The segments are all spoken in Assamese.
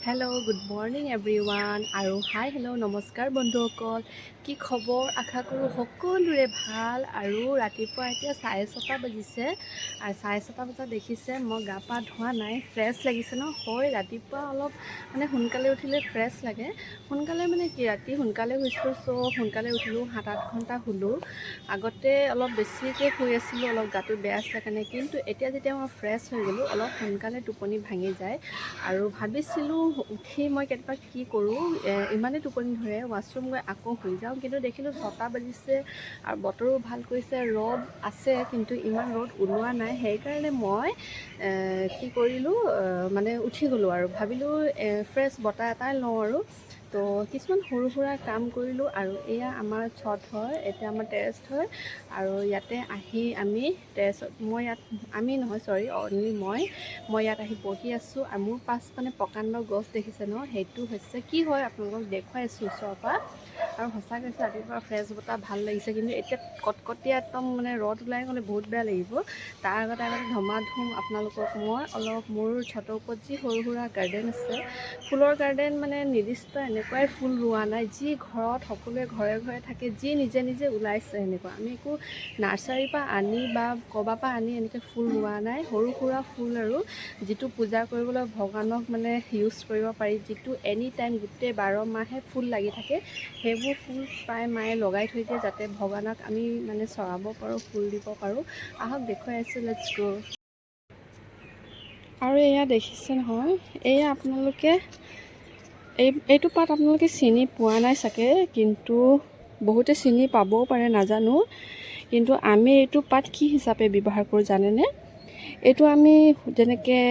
হেল্ল', গুড মৰ্ণিং এভৰিৱান আৰু হাই, হেল্ল', নমস্কাৰ বন্ধুসকল। কি খবৰ? আশা কৰোঁ সকলোৰে ভাল। আৰু ৰাতিপুৱা এতিয়া 6:30 বাজিছে আৰু 6:30 বজাত দেখিছে, মই গা পা ধোৱা নাই। ফ্ৰেছ লাগিছে ন? হয়, ৰাতিপুৱা অলপ মানে সোনকালে উঠিলে ফ্ৰেছ লাগে। সোনকালে মানে কি, ৰাতি সোনকালে শুইছিলোঁ, চ' সোনকালে উঠিলোঁ। 7-8 ঘণ্টা শুলোঁ। আগতে অলপ বেছিকৈ শুই আছিলোঁ, অলপ গাটো বেয়া আছিলে কাৰণে। কিন্তু এতিয়া যেতিয়া মই ফ্ৰেছ হৈ গ'লোঁ, অলপ সোনকালে টোপনি ভাঙি যায়। আৰু ভাবিছিলোঁ উঠি মই কেতিয়াবা কি কৰোঁ, ইমানেই টোপনি ধৰে, ৱাছৰুম গৈ আকৌ শুই যাওঁ। কিন্তু দেখিলোঁ 6টা বাজিছে আৰু বতৰো ভাল কৰিছে, ৰ'দ আছে কিন্তু ইমান ৰ'দ ওলোৱা নাই। সেইকাৰণে মই কি কৰিলোঁ, মানে উঠি গ'লোঁ আৰু ভাবিলোঁ ফ্ৰেছ বতাহ এটাই লওঁ। আৰু তো কিছুমান সৰু সুৰা কাম কৰিলোঁ। আৰু এয়া আমাৰ ছট হয়, এতিয়া আমাৰ টেৰেছ হয়। আৰু ইয়াতে আহি আমি টেৰেছত, মই ইয়াত, আমি নহয়, চৰি, অনলি মই ইয়াত আহি বহি আছোঁ। আৰু মোৰ পাছ মানে প্ৰকাণ্ড গছ দেখিছে ন? সেইটো হৈছে কি হয়, আপোনালোকক দেখুৱাই আছোঁ ওচৰৰ পৰা। আৰু সঁচাকৈ কৈছোঁ, ৰাতিপুৱা ফ্ৰেছ বতাহ ভাল লাগিছে। কিন্তু এতিয়া কটকটীয়া একদম মানে ৰ'দ ওলাই গ'লে বহুত বেয়া লাগিব। তাৰ আগতে ধমাধুম আপোনালোকক মই অলপ মোৰ ছটৰ ওপৰত যি সৰু সুৰা গাৰ্ডেন আছে, ফুলৰ গাৰ্ডেন, মানে নিৰ্দিষ্ট এনেকুৱাই ফুল ৰোৱা নাই, যি ঘৰত সকলোৱে ঘৰে ঘৰে থাকে, যি নিজে নিজে ওলাইছে সেনেকুৱা। আমি একো নাৰ্চাৰীৰ পৰা আনি বা ক'ৰবাৰ পৰা আনি এনেকৈ ফুল ৰোৱা নাই। সৰু সুৰা ফুল আৰু যিটো পূজা কৰিবলৈ ভগৱানক মানে ইউজ কৰিব পাৰি, যিটো এনি টাইম গোটেই 12 মাহে ফুল লাগি থাকে, সেইবোৰ ফুল প্ৰায় মায়ে লগাই থৈ দিয়ে, যাতে ভগৱানক আমি মানে চৰাব পাৰোঁ, ফুল দিব পাৰোঁ। আহক, দেখুৱাই আছোঁ, let's গ'। আৰু এয়া দেখিছে নহয়, এয়া আপোনালোকে এইটো পাত আপোনালোকে চিনি পোৱা নাই চাগে, কিন্তু বহুতে চিনি পাবও পাৰে, নাজানো। কিন্তু আমি এইটো পাত কি হিচাপে ব্যৱহাৰ কৰোঁ জানেনে? এইটো আমি যেনেকৈ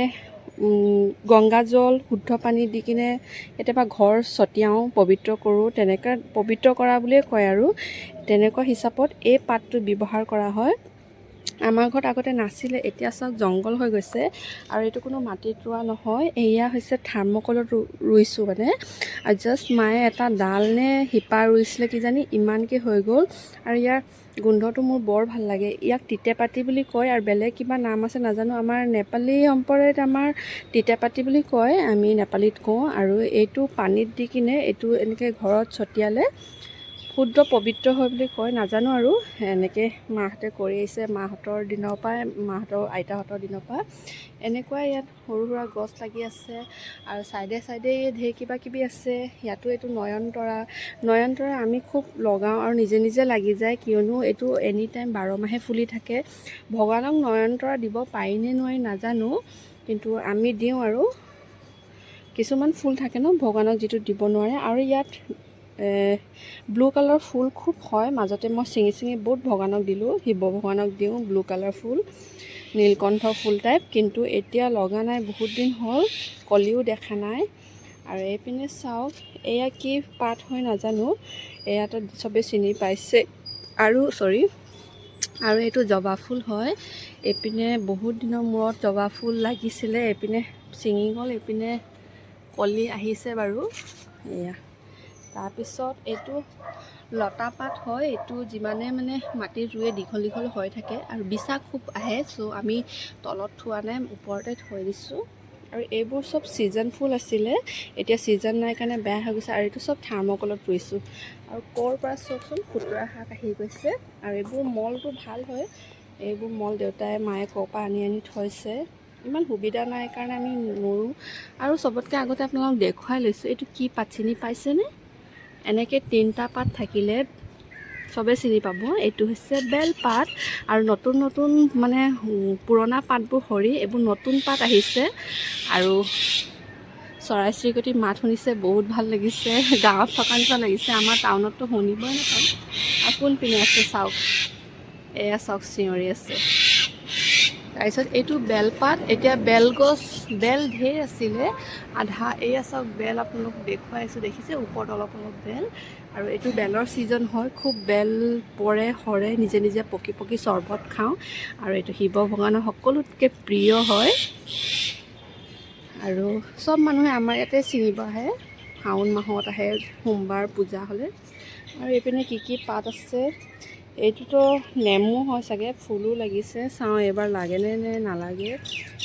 গংগা জল, শুদ্ধ পানী দি কিনে কেতিয়াবা ঘৰ ছটিয়াওঁ, পবিত্ৰ কৰোঁ, তেনেকৈ পবিত্ৰ কৰা বুলিয়ে কয়। আৰু তেনেকুৱা হিচাপত এই পাতটো ব্যৱহাৰ কৰা হয়। আমাৰ ঘৰত আগতে নাছিলে, এতিয়া চাওক জংঘল হৈ গৈছে। আৰু এইটো কোনো মাটিত ৰোৱা নহয়, এয়া হৈছে থাৰ্মকলত ৰুইছোঁ মানে। আৰু জাষ্ট মায়ে এটা ডাল নে শিপা ৰুইছিলে কিজানি, ইমানকৈ হৈ গ'ল। আৰু ইয়াৰ গোন্ধটো মোৰ বৰ ভাল লাগে। ইয়াক তিতেপাতি বুলি কয় আৰু বেলেগ কিবা নাম আছে নাজানো। আমাৰ নেপালী সম্প্ৰদায়ত আমাৰ তিতেপাতি বুলি কয়, আমি নেপালীত কওঁ। আৰু এইটো পানীত দি কিনে এইটো এনেকৈ ঘৰত ছটিয়ালে শুদ্ধ পবিত্ৰ হয় বুলি কয়, নাজানো। আৰু এনেকৈ মাহঁতে কৰি আহিছে মাহঁতৰ দিনৰ পৰাই, মাহঁতৰ আইতাহঁতৰ দিনৰ পৰা। এনেকুৱা ইয়াত সৰু সুৰা গছ লাগি আছে আৰু ছাইডে ছাইডে ঢেৰ কিবা কিবি আছে ইয়াতো। এইটো নয়নতৰা। নয়নতৰা আমি খুব লগাওঁ আৰু নিজে নিজে লাগি যায়, কিয়নো এইটো এনি টাইম 12 মাহে ফুলি থাকে। ভগৱানক নয়নতৰা দিব পাৰিনে নোৱাৰি নাজানো, কিন্তু আমি দিওঁ। আৰু কিছুমান ফুল থাকে ন ভগৱানক যিটো দিব নোৱাৰে। আৰু ইয়াত ব্লু কালাৰ ফুল খুব হয়। মাজতে মই ছিঙি ছিঙি বহুত ভগৱানক দিলোঁ, শিৱ ভগৱানক দিওঁ ব্লু কালাৰ ফুল, নীলকণ্ঠ ফুল টাইপ। কিন্তু এতিয়া লগা নাই, বহুত দিন হ'ল, কলিও দেখা নাই। আৰু এইপিনে চাওক, এয়া কি পাত হয় নাজানো, এয়াতো চবেই চিনি পাইছে। আৰু চৰি, আৰু এইটো জবা ফুল হয়। এইপিনে বহুত দিনৰ মূৰত জবা ফুল লাগিছিলে, এইপিনে ছিঙি গ'ল, এইপিনে কলি আহিছে বাৰু এয়া। তাৰপিছত এইটো লতা পাত হয়। এইটো যিমানে মানে মাটিত ৰুৱে দীঘল দীঘল হৈ থাকে আৰু বিছা খুব আহে, চ' আমি তলত থোৱা নাই, ওপৰতে থৈ দিছোঁ। আৰু এইবোৰ চব ছিজন ফুল আছিলে, এতিয়া ছিজন নাই কাৰণে বেয়া হৈ গৈছে। আৰু এইটো চব থাৰ্মকলত ৰুইছোঁ। আৰু ক'ৰ পৰা চাওকচোন, খুতুৰা শাক আহি গৈছে। আৰু এইবোৰ মলটো ভাল হয়। এইবোৰ মল দেউতাই মায়ে ক'ৰ পৰা আনি আনি থৈছে। ইমান সুবিধা নাই কাৰণে আমি নোৰোঁ। আৰু চবতকৈ আগতে আপোনালোকক দেখুৱাই লৈছোঁ, এইটো কি পাত চিনি পাইছেনে? এনেকৈ তিনিটা পাত থাকিলে চবে চিনি পাব, এইটো হৈছে বেলপাত। আৰু নতুন নতুন মানে পুৰণা পাতবোৰ সৰি এইবোৰ নতুন পাত আহিছে। আৰু চৰাই চিৰিকটিৰ মাত শুনিছে, বহুত ভাল লাগিছে, গাঁৱত থকা নিচিনা লাগিছে। আমাৰ টাউনততো শুনিবই নাপাওঁ। আৰু কোনপিনে আছে চাওক, এয়া চাওক, চিঞৰি আছে। তাৰপিছত এইটো বেলপাত। এতিয়া বেলগছ, বেল ঢেৰ আছিলে আধা। এয়া চাওক বেল, আপোনালোক দেখুৱাই আছোঁ, দেখিছে ওপৰত অলপ অলপ বেল। আৰু এইটো বেলৰ ছিজন হয়, খুব বেল পৰে, সৰে, নিজে নিজে পকি পকি চৰ্বত খাওঁ। আৰু এইটো শিৱ ভগৱানৰ সকলোতকৈ প্ৰিয় হয়। আৰু চব মানুহে আমাৰ ইয়াতে ছিঙিব আহে, শাওণ মাহত আহে সোমবাৰ পূজা হ'লে। আৰু এইপিনে কি কি পাত আছে? এইটোতো নেমু হয় চাগে, ফুলো লাগিছে। চাওঁ এইবাৰ লাগেনে নে নালাগে।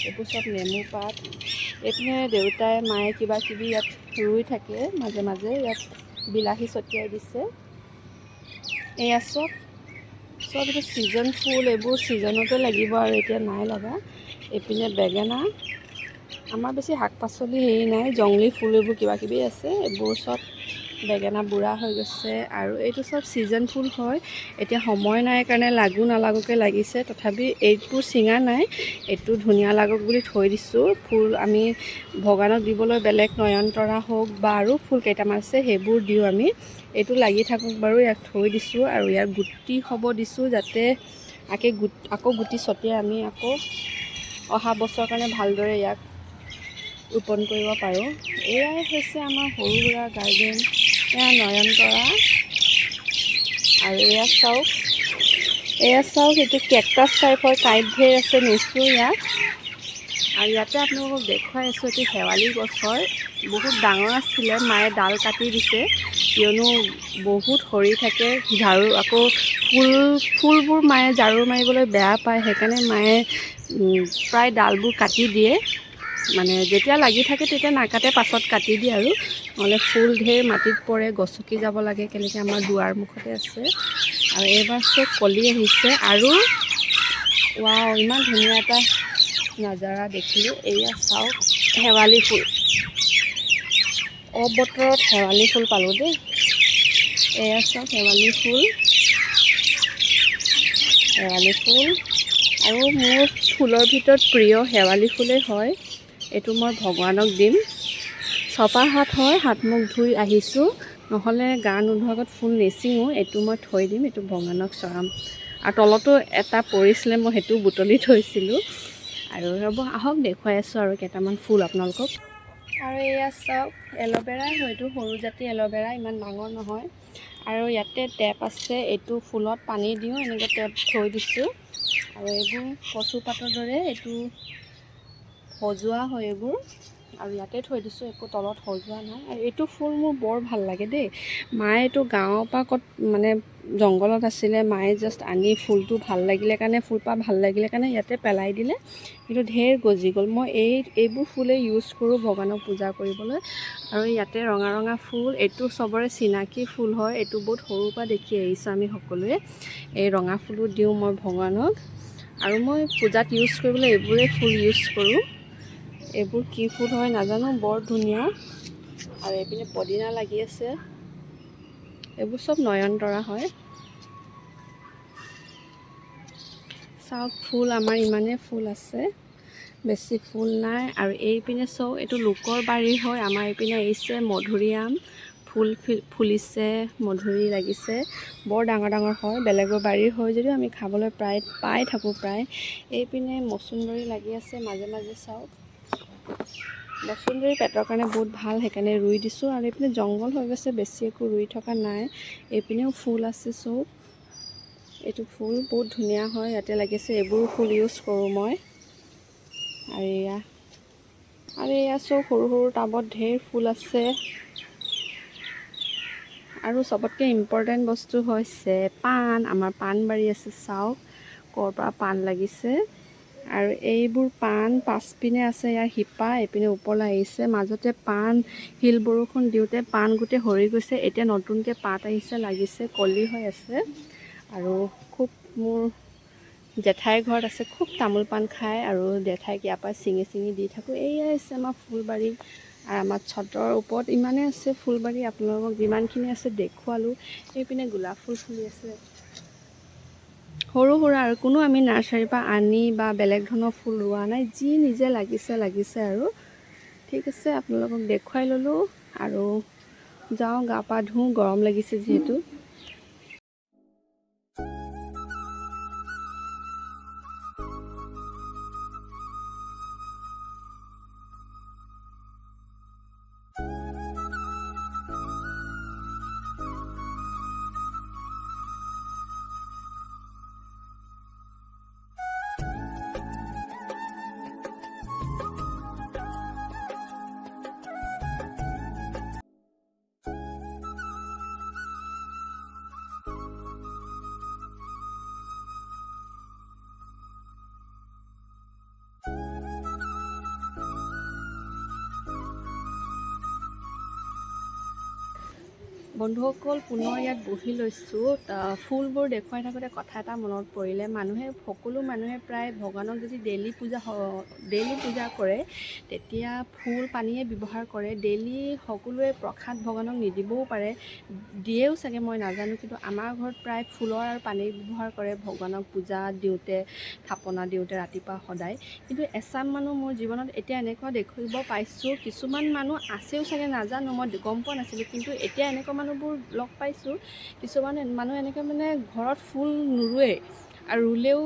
এইবোৰ চব নেমু পাত। এইপিনে দেউতাই মায়ে কিবা কিবি ইয়াত ৰুই থাকে মাজে মাজে। ইয়াত বিলাহী ছটিয়াই দিছে। এয়া চব চব এইটো ছিজন ফুল, এইবোৰ ছিজনতে লাগিব আৰু এতিয়া নাই লগা। এইপিনে বেঙেনা, আমাৰ বেছি শাক পাচলি হেৰি নাই, জংলী ফুল এইবোৰ কিবা কিবি আছে। এইবোৰ চব বেঙেনা বুঢ়া হৈ গৈছে। আৰু এইটো চব ছিজন ফুল হয়, এতিয়া সময় নাই কাৰণে লাগো নালাগোকৈ লাগিছে। তথাপি এইবোৰ ছিঙা নাই, এইটো ধুনীয়া লাগক বুলি থৈ দিছোঁ। ফুল আমি ভগৱানক দিবলৈ বেলেগ নয়নতৰা হওক বা আৰু ফুল কেইটামান আছে সেইবোৰ দিওঁ আমি। এইটো লাগি থাকক বাৰু, ইয়াক থৈ দিছোঁ। আৰু ইয়াৰ গুটি হ'ব দিছোঁ, যাতে আকৌ গুটি ছটিয়াই আমি আকৌ অহা বছৰৰ কাৰণে ভালদৰে ইয়াক ৰোপণ কৰিব পাৰোঁ। এয়াই হৈছে আমাৰ সৰু সুৰা গাৰ্ডেন। এয়া নয়নতৰা। আৰু এয়া চাওক, এয়া চাওক, এইটো কেকটাছ টাইপৰ কাঁইট ঢেৰ আছে, নিছোঁ ইয়াত। আৰু ইয়াতে আপোনালোকক দেখুৱাই আছোঁ, এইটো শেৱালি গছ হয়, বহুত ডাঙৰ আছিলে, মায়ে ডাল কাটি দিছে, কিয়নো বহুত সৰি থাকে। ঝাৰু আকৌ ফুলবোৰ মায়ে ঝাৰু মাৰিবলৈ বেয়া পায়, সেইকাৰণে মায়ে প্ৰায় ডালবোৰ কাটি দিয়ে। মানে যেতিয়া লাগি থাকে তেতিয়া নাকাটে, পাছত কাটি দিয়ে আৰু। নহ'লে ফুল ঢেৰ মাটিত পৰে, গছকি যাব লাগে। কেনেকৈ আমাৰ দুৱাৰ মুখতে আছে। আৰু এইবাৰ চব কলি আহিছে। আৰু ৱাও, ইমান ধুনীয়া এটা নাজাৰা দেখিলোঁ। এয়া চাওক শেৱালি ফুল, অবতৰত শেৱালি ফুল পালোঁ দেই। এয়া চাওক শেৱালি ফুল, শেৱালি ফুল। আৰু মোৰ ফুলৰ ভিতৰত প্ৰিয় শেৱালি ফুলেই হয়। এইটো মই ভগৱানক দিম। চপা হাত হয়, হাত মুখ ধুই আহিছোঁ, নহ'লে গা নোধোৱাৰ আগত ফুল নিছিঙো। এইটো মই থৈ দিম, এইটো ভগৱানক চৰাম। আৰু তলতো এটা পৰিছিলে, মই সেইটো বুটলি থৈছিলোঁ। আৰু ৰ'ব, আহক দেখুৱাই আছোঁ আৰু কেইটামান ফুল আপোনালোকক। আৰু এয়া চাওক এল'ভেৰাই হয়, এইটো সৰু জাতি এল'ভেৰা, ইমান ডাঙৰ নহয়। আৰু ইয়াতে টেপ আছে, এইটো ফুলত পানী দিওঁ, এনেকৈ টেপ থৈ দিছোঁ। আৰু এইবোৰ কচু পাতৰ দৰে এইটো সজোৱা হয় এইবোৰ। আৰু ইয়াতে থৈ দিছোঁ, একো তলত সজোৱা নাই। আৰু এইটো ফুল মোৰ বৰ ভাল লাগে দেই। মায়ে এইটো গাঁৱৰ পৰা ক'ত মানে জংঘলত আছিলে, মায়ে জাষ্ট আনি ফুলটো ভাল লাগিলে কাৰণে, ফুলপাহ ভাল লাগিলে কাৰণে ইয়াতে পেলাই দিলে, কিন্তু ঢেৰ গজি গ'ল। মই এইবোৰ ফুলেই ইউজ কৰোঁ ভগৱানক পূজা কৰিবলৈ। আৰু ইয়াতে ৰঙা ৰঙা ফুল, এইটো চবৰে চিনাকি ফুল হয়, এইটো বহুত সৰুৰ পৰা দেখি আহিছোঁ আমি সকলোৱে। এই ৰঙা ফুলো দিওঁ মই ভগৱানক। আৰু মই পূজাত ইউজ কৰিবলৈ এইবোৰেই ফুল ইউজ কৰোঁ। এইবোৰ কি ফুল হয় নাজানো, বৰ ধুনীয়া। আৰু এইপিনে পদিনা লাগি আছে, এইবোৰ চব নয়নতৰা হয়। চাওক ফুল, আমাৰ ইমানেই ফুল আছে, বেছি ফুল নাই। আৰু এইপিনে চাওক, এইটো লোকৰ বাৰী হয়, আমাৰ এইপিনে আহিছে মধুৰিআম ফুল ফুলিছে, মধুৰি লাগিছে, বৰ ডাঙৰ ডাঙৰ হয়। বেলেগৰ বাৰীৰ হয় যদিও আমি খাবলৈ প্ৰায় পাই থাকোঁ প্ৰায়। এইপিনে মচুন্দৰী লাগি আছে মাজে মাজে, চাওক মচুন্দৰী পেটৰ কাৰণে বহুত ভাল, সেইকাৰণে ৰুই দিছোঁ। আৰু এইপিনে জংঘল হৈ গৈছে, বেছি একো ৰুই থকা নাই। এইপিনেও ফুল আছে চব, এইটো ফুল বহুত ধুনীয়া হয়, ইয়াতে লাগিছে। এইবোৰ ফুল ইউজ কৰোঁ মই। আৰু এয়া চব সৰু সৰু টাবত ঢেৰ ফুল আছে। আৰু চবতকৈ ইম্পৰ্টেণ্ট বস্তু হৈছে পাণ। আমাৰ পাণবাৰী আছে, চাওক ক'ৰ পৰা পাণ লাগিছে। আৰু এইবোৰ পাণ পাছপিনে আছে, ইয়াৰ শিপা এইপিনে ওপৰলৈ আহিছে। মাজতে পাণ শিল বৰষুণ দিওঁতে পাণ গোটেই সৰি গৈছে, এতিয়া নতুনকৈ পাত আহিছে, লাগিছে, কলি হৈ আছে। আৰু খুব মোৰ জেঠাইৰ ঘৰত আছে, খুব তামোল পাণ খায়, আৰু জেঠাইক ইয়াৰ পৰা ছিঙি ছিঙি দি থাকোঁ। এয়াই আছে আমাৰ ফুলবাৰী। আৰু আমাৰ ছটৰ ওপৰত ইমানেই আছে ফুলবাৰী, আপোনালোকক যিমানখিনি আছে দেখুৱালোঁ। এইপিনে গোলাপ ফুল ফুলি আছে সৰু সুৰা, আৰু কোনো আমি নাৰ্চাৰীৰ পৰা আনি বা বেলেগ ধৰণৰ ফুল ৰোৱা নাই, যি নিজে লাগিছে লাগিছে আৰু। ঠিক আছে, আপোনালোকক দেখুৱাই ল'লোঁ। আৰু যাওঁ গা পা ধুওঁ, গৰম লাগিছে যিহেতু। বন্ধুসকল, পুনৰ ইয়াত বহি লৈছোঁ। ফুলবোৰ দেখুৱাই থাকোঁতে কথা এটা মনত পৰিলে। মানুহে, সকলো মানুহে প্ৰায় ভগৱানক যদি ডেইলি পূজা কৰে, তেতিয়া ফুল পানীয়ে ব্যৱহাৰ কৰে। ডেইলি সকলোৱে প্ৰসাদ ভগৱানক নিদিবও পাৰে, দিয়েও চাগে, মই নাজানো। কিন্তু আমাৰ ঘৰত প্ৰায় ফুলৰ আৰু পানীৰ ব্যৱহাৰ কৰে ভগৱানক পূজা দিওঁতে, থাপনা দিওঁতে ৰাতিপুৱা সদায়। কিন্তু এচাম মানুহ মোৰ জীৱনত এতিয়া এনেকুৱা দেখিব পাইছোঁ, কিছুমান মানুহ আছেও চাগে, নাজানো, মই গম পোৱা নাছিলোঁ। কিন্তু এতিয়া এনেকুৱা মানুহবোৰ লগ পাইছোঁ, কিছুমান মানুহ এনেকৈ মানে ঘৰত ফুল নোৰোৱে আৰু ৰুলেও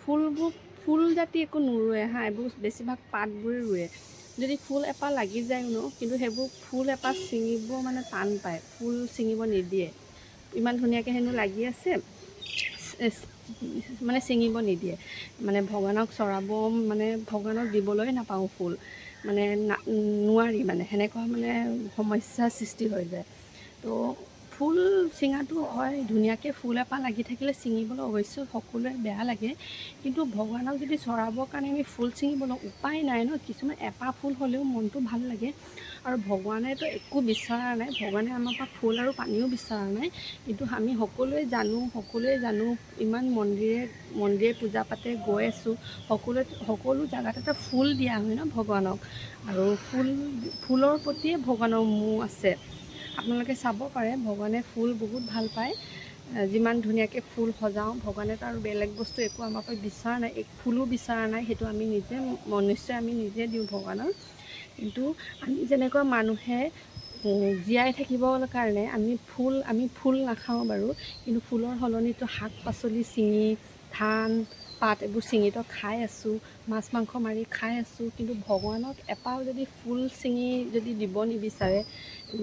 ফুলবোৰ ফুল জাতি একো নোৰোৱে হা, এইবোৰ বেছিভাগ পাতবোৰে ৰুৱে। যদি ফুল এপাহ লাগি যায় ন, কিন্তু সেইবোৰ ফুল এপাহ ছিঙিব মানে টান পায়, ফুল ছিঙিব নিদিয়ে। ইমান ধুনীয়াকৈ হেনো লাগি আছে, মানে ছিঙিব নিদিয়ে। মানে ভগৱানক চৰাব, মানে ভগৱানক দিবলৈ নাপাওঁ ফুল, মানে নোৱাৰি, মানে সেনেকুৱা মানে সমস্যাৰ সৃষ্টি হৈ যায়। তো ফুল ছিঙাটো হয়, ধুনীয়াকৈ ফুল এপাহ লাগি থাকিলে ছিঙিবলৈ অৱশ্যে সকলোৰে বেয়া লাগে। কিন্তু ভগৱানক যদি চৰাবৰ কাৰণে আমি ফুল ছিঙিবলৈ উপায় নাই ন, কিছুমান এপাহ ফুল হ'লেও মনটো ভাল লাগে। আৰু ভগৱানেতো একো বিচৰা নাই, ভগৱানে আমাৰ পৰা ফুল আৰু পানীও বিচৰা নাই। কিন্তু আমি সকলোৱে জানো, ইমান মন্দিৰে মন্দিৰে পূজা পাতে গৈ আছোঁ, সকলোৱে সকলো জেগাতে ফুল দিয়া হয় ন ভগৱানক। আৰু ফুলৰ প্ৰতিয়ে ভগৱানৰ মোহ আছে। আপোনালোকে চাব পাৰে, ভগৱানে ফুল বহুত ভাল পায়। যিমান ধুনীয়াকৈ ফুল সজাওঁ, ভগৱানেতো আৰু বেলেগ বস্তু একো আমাৰ পৰা বিচৰা নাই, এক ফুলো বিচৰা নাই। সেইটো আমি নিজে মনুষ্যই আমি নিজে দিওঁ ভগৱানক। কিন্তু আমি যেনেকুৱা মানুহে জীয়াই থাকিবৰ কাৰণে আমি ফুল নাখাওঁ বাৰু, কিন্তু ফুলৰ সলনিতো শাক পাচলি ছিঙি, ধান পাত এইবোৰ ছিঙিতো খাই আছোঁ, মাছ মাংস মাৰি খাই আছোঁ। কিন্তু ভগৱানক এপাহ যদি ফুল ছিঙি যদি দিব নিবিচাৰে,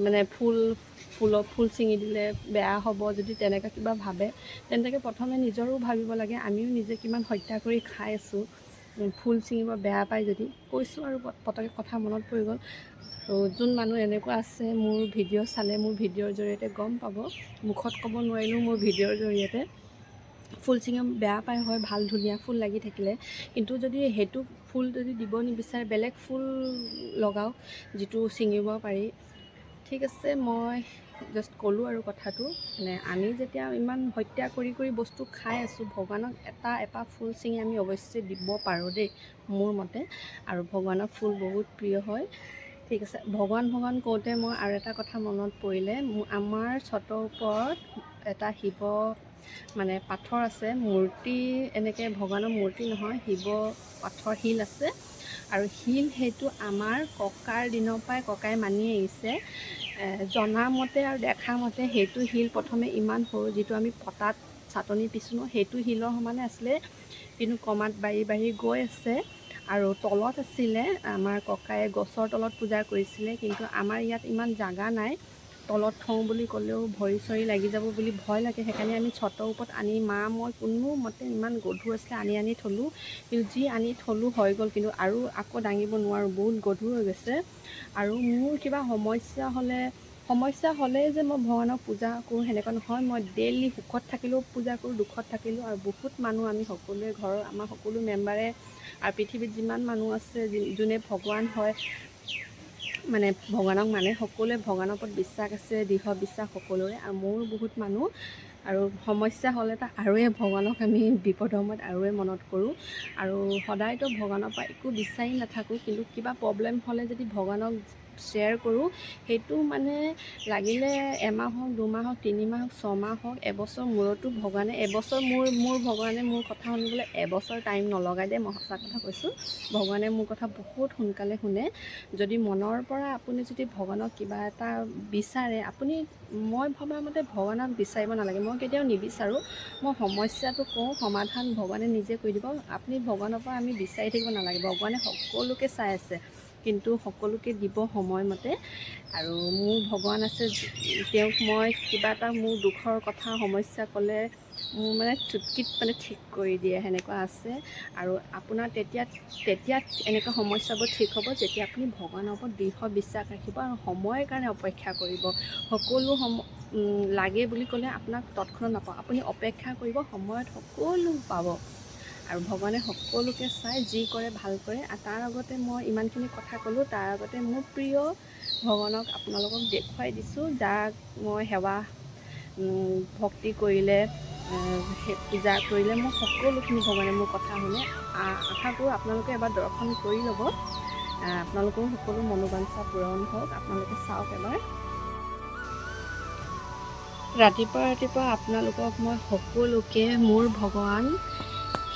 মানে ফুল ছিঙি দিলে বেয়া হ'ব যদি তেনেকুৱা কিবা ভাবে, তেন্তে প্ৰথমে নিজৰো ভাবিব লাগে, আমিও নিজে কিমান হত্যা কৰি খাই আছোঁ। ফুল ছিঙিব বেয়া পায় যদি, কৈছোঁ আৰু পটককৈ কথা মনত পৰি গ'ল। আৰু যোন মানুহ এনেকুৱা আছে, মোৰ ভিডিঅ' চালে মোৰ ভিডিঅ'ৰ জৰিয়তে গম পাব। মুখত ক'ব নোৱাৰিলেও মোৰ ভিডিঅ'ৰ জৰিয়তে ফুল ছিঙি বেয়া পায় হয়, ভাল ধুনীয়া ফুল লাগি থাকিলে। কিন্তু যদি সেইটো ফুল যদি দিব নিবিচাৰে, বেলেগ ফুল লগাওক যিটো ছিঙিব পাৰি। ঠিক আছে, মই জাষ্ট ক'লোঁ আৰু কথাটো, মানে আমি যেতিয়া ইমান হত্যা কৰি কৰি বস্তু খাই আছোঁ, ভগৱানক এপাহ ফুল ছিঙি আমি অৱশ্যে দিব পাৰোঁ দেই মোৰ মতে। আৰু ভগৱানক ফুল বহুত প্ৰিয় হয়। ঠিক আছে, ভগৱান ভগৱান কওঁতে মই আৰু এটা কথা মনত পৰিলে। আমাৰ চটৰ ওপৰত এটা শিৱ মানে পাথৰ আছে, মূৰ্তি, এনেকৈ ভগৱানৰ মূৰ্তি নহয়, শিৱ পাথৰ শিল আছে। আৰু শিল সেইটো আমাৰ ককাৰ দিনৰ পৰাই ককাই মানি আহিছে। জনা মতে আৰু দেখা মতে সেইটো শিল প্ৰথমে ইমান সৰু, যিটো আমি পটাত চাটনি পিছোঁ ন, সেইটো শিলৰ সমানে আছিলে। কিন্তু ক্ৰমাৎ বাঢ়ি বাঢ়ি গৈ আছে। আৰু তলত আছিলে, আমাৰ ককায়ে গছৰ তলত পূজা কৰিছিলে। কিন্তু আমাৰ ইয়াত ইমান জাগা নাই, তলত থওঁ বুলি ক'লেও ভৰি চৰি লাগি যাব বুলি ভয় লাগে। সেইকাৰণে আমি চটৰ ওপৰত আনি মা মই কোনোমতে, ইমান গধুৰ আছিলে, আনি আনি থ'লোঁ। কিন্তু যি আনি থ'লোঁ হৈ গ'ল, কিন্তু আৰু আকৌ দাঙিব নোৱাৰোঁ, বহুত গধুৰ হৈ গৈছে। আৰু মোৰ কিবা সমস্যা হ'লে যে মই ভগৱানক পূজা কৰোঁ সেনেকুৱা নহয়। মই ডেইলি সুখত থাকিলেও পূজা কৰোঁ, দুখত থাকিলেও। আৰু বহুত মানুহ আমি সকলোৱে, ঘৰৰ আমাৰ সকলো মেম্বাৰে আৰু পৃথিৱীত যিমান মানুহ আছে, যোনে ভগৱান হয়, মানে ভগৱানক মানে, সকলোৱে ভগৱানৰ ওপৰত বিশ্বাস আছে, দৃঢ় বিশ্বাস সকলোৰে। আৰু ময়ো বহুত মানুহ। আৰু সমস্যা হ'লে তো আৰুৱে ভগৱানক আমি বিপদৰ সময়ত আৰুৱে মনত কৰোঁ। আৰু সদায়তো ভগৱানৰ পৰা একো বিচাৰি নাথাকোঁ, কিন্তু কিবা প্ৰব্লেম হ'লে যদি ভগৱানক শ্বেয়াৰ কৰোঁ, সেইটো মানে লাগিলে এমাহ হওক, 2 মাহ হওক, 3 মাহ হওক, 6 মাহ হওক, এবছৰ মূৰতো ভগৱানে এবছৰ মোৰ মোৰ ভগৱানে মোৰ কথা শুনিবলৈ এবছৰ টাইম নলগাই দেই। মই সঁচা কথা কৈছোঁ, ভগৱানে মোৰ কথা বহুত সোনকালে শুনে। যদি মনৰ পৰা আপুনি যদি ভগৱানক কিবা এটা বিচাৰে, আপুনি, মই ভবা মতে ভগৱানক বিচাৰিব নালাগে। মই কেতিয়াও নিবিচাৰোঁ। মই সমস্যাটো কওঁ, সমাধান ভগৱানে নিজে কৰি দিব। আপুনি ভগৱানৰ পৰা আমি বিচাৰি থাকিব নালাগে। ভগৱানে সকলোকে চাই আছে, কিন্তু সকলোকে দিব সময়মতে। আৰু মোৰ ভগৱান আছে, তেওঁক মই কিবা এটা মোৰ দুখৰ কথা সমস্যা ক'লে মোৰ মানে চুটকিত মানে ঠিক কৰি দিয়ে, সেনেকুৱা আছে। আৰু আপোনাৰ তেতিয়া তেতিয়া এনেকুৱা সমস্যাবোৰ ঠিক হ'ব যেতিয়া আপুনি ভগৱানৰ ওপৰত দৃঢ় বিশ্বাস ৰাখিব আৰু সময়ৰ কাৰণে অপেক্ষা কৰিব। সকলো লাগে বুলি ক'লে আপোনাক তৎক্ষণাত নাপাব, আপুনি অপেক্ষা কৰিব, সময়ত সকলো পাব। আৰু ভগৱানে সকলোকে চাই যি কৰে ভাল কৰে। আৰু তাৰ আগতে মই ইমানখিনি কথা ক'লোঁ, তাৰ আগতে মোৰ প্ৰিয় ভগৱানক আপোনালোকক দেখুৱাই দিছোঁ, যাক মই সেৱা ভক্তি কৰিলে, পূজা কৰিলে মোক সকলোখিনি ভগৱানে মোৰ কথা শুনে। আশা কৰোঁ আপোনালোকে এবাৰ দৰ্শন কৰি ল'ব। আপোনালোকৰো সকলো মনোবাঞ্ছা পূৰণ হওক। আপোনালোকে চাওক এবাৰ। ৰাতিপুৱা ৰাতিপুৱা আপোনালোকক মই সকলোকে মোৰ ভগৱান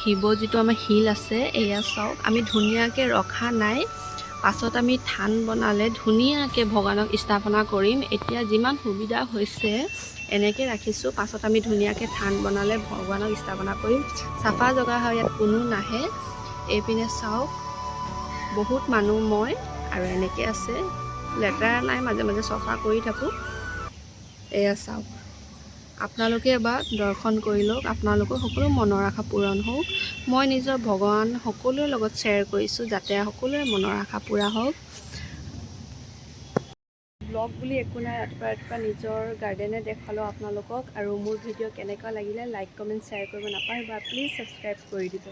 শিৱ, যিটো আমাৰ শিল আছে, এয়া চাওক। আমি ধুনীয়াকৈ ৰখা নাই, পাছত আমি থান বনালে ধুনীয়াকৈ ভগৱানক স্থাপনা কৰিম। এতিয়া যিমান সুবিধা হৈছে এনেকৈ ৰাখিছোঁ, পাছত আমি ধুনীয়াকৈ থান বনালে ভগৱানক স্থাপনা কৰিম। চাফা জেগা হয়, ইয়াত কোনো নাহে। এইপিনে চাওক, বহুত মানুহ, মই আৰু এনেকৈ আছে। লেতেৰা নাই, মাজে মাজে চফা কৰি থাকোঁ। এয়া চাওক, আপোনালোকে এবাৰ দৰ্শন কৰি লওক। আপোনালোকৰ সকলো মনৰ আশা পূৰণ হওক। মই নিজৰ ভগৱান সকলোৰে লগত শ্বেয়াৰ কৰিছোঁ, যাতে সকলোৰে মনৰ আশা পূৰা হওক। ব্লগ বুলি একো নাই, ৰাতিপুৱা ৰাতিপুৱা নিজৰ গাৰ্ডেনে দেখুৱালোঁ আপোনালোকক। আৰু মোৰ ভিডিঅ' কেনেকুৱা লাগিলে লাইক, কমেণ্ট, শ্বেয়াৰ কৰিব নাপাহৰিব। প্লিজ ছাবস্ক্ৰাইব কৰি দিব।